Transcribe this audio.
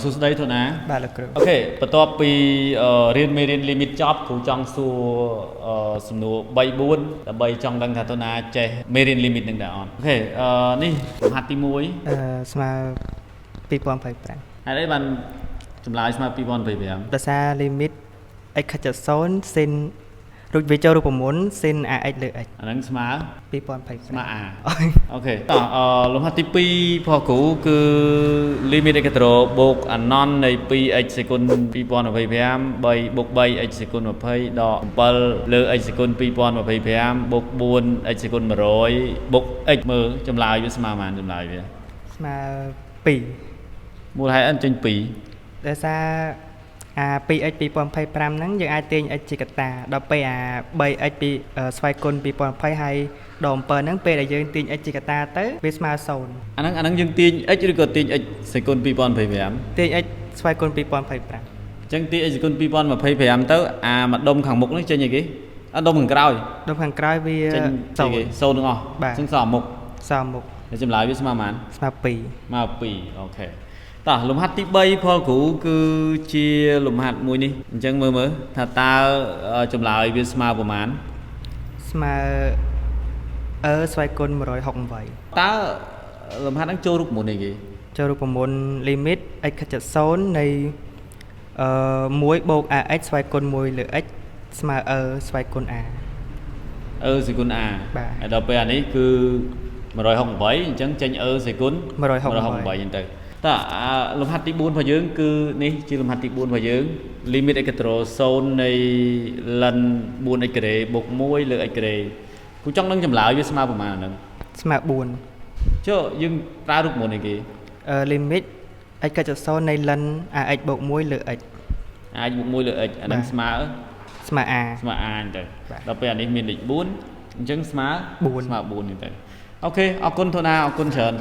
សួស្តីធូណា។ បាទលោកគ្រូ។ OK បន្ទាប់ពីរៀនមេរៀន limit ចប់គ្រូចង់សួរសំណួរ3 4ដើម្បីចង់ដឹងថាធូណាចេះមេរៀន limit នឹងដែរអត់ OK នេះលំហាត់ទី1 អឺស្មើ2025។ ហេតុអីបានចម្លើយស្មើ2025? ដោយសារ limit x ខិតជិត0 sin រួចវាចូលរូបមន្ត sin ax លើ x អាហ្នឹងស្មើ 2025 ស្មើ a OK តោះលំហាត់ទី2របស់គ្រូគឺ limit x បូកអនន្តនៃ 2x សេគុណ2025 3បូក 3x សេគុណ20ដក7លើ x សេគុណ2025បូក 4x សេគុណ100បូក x មើលចម្លើយវាស្មើប៉ុន្មានចម្លើយវា? ស្មើ2 មូលហេតុអីចេញ2 ដោយសារអា 2x 2025ហ្នឹងយើងអាចទាញ x ជាកត្តាដល់ពេលអា 3x ពីស្វ័យគុណ2020ហើយដក7ហ្នឹងពេលដែលយើងទាញ x ជាកត្តាទៅវាស្មើ0 អាហ្នឹងយើងទាញ x ឬក៏ទាញ x សេគុណ2025 ទាញ x ស្វ័យគុណ2025 អញ្ចឹងទាញ x សេគុណ2025ទៅអាម្ដុំខាងមុខនេះចេញអីគេអាដុំខាងក្រោយ ដុំខាងក្រោយវា ចេញចេញគេ 0 0ទាំងអស់ បាទ អញ្ចឹងសល់មុខ សល់មុខ ហើយចម្លើយវាស្មើប៉ុន្មាន ស្មើ2 មក2 OK តោះលំហាត់ទី3ផលគ្រូគឺជាលំហាត់មួយនេះអញ្ចឹងមើលមើលថាតើចម្លើយវាស្មើប្រមាណ ស្មើ e ស្វ័យគុណ168 តើលំហាត់ហ្នឹងចូលរូបមន្តអីគេ ចូលរូបមន្ត limit x ខិតជិត0នៃ1បូក ax ស្វ័យគុណ1លើ x ស្មើ e ស្វ័យគុណ a e សេគុណ a បាទ ហើយដល់ពេលអានេះគឺ168អញ្ចឹងចេញ e សេគុណ 168 168អញ្ចឹងទៅតើអាលំហាត់ទី4របស់យើងគឺនេះជាលំហាត់ទី4របស់យើង limit x 0នៃ ln 4x ការ៉េបូក1លើ x ការ៉េគូចង់ដឹងចម្លើយវាស្មើប្រមាណអាហ្នឹង ស្មើ4 ចុះយើងប្រើរូបមន្តអីគេ អឺ limit x ខិតជិត0នៃ ln ax បូក1លើ x ax បូក1លើ x អាហ្នឹង បាទ ស្មើ ស្មើ a ស្មើ a អញ្ចឹង បាទ ដល់ពេលអានេះមានលេខ4អញ្ចឹងស្មើ 4 ស្មើ4អញ្ចឹងទៅ OK អរគុណធូណាអរគុណច្រើន។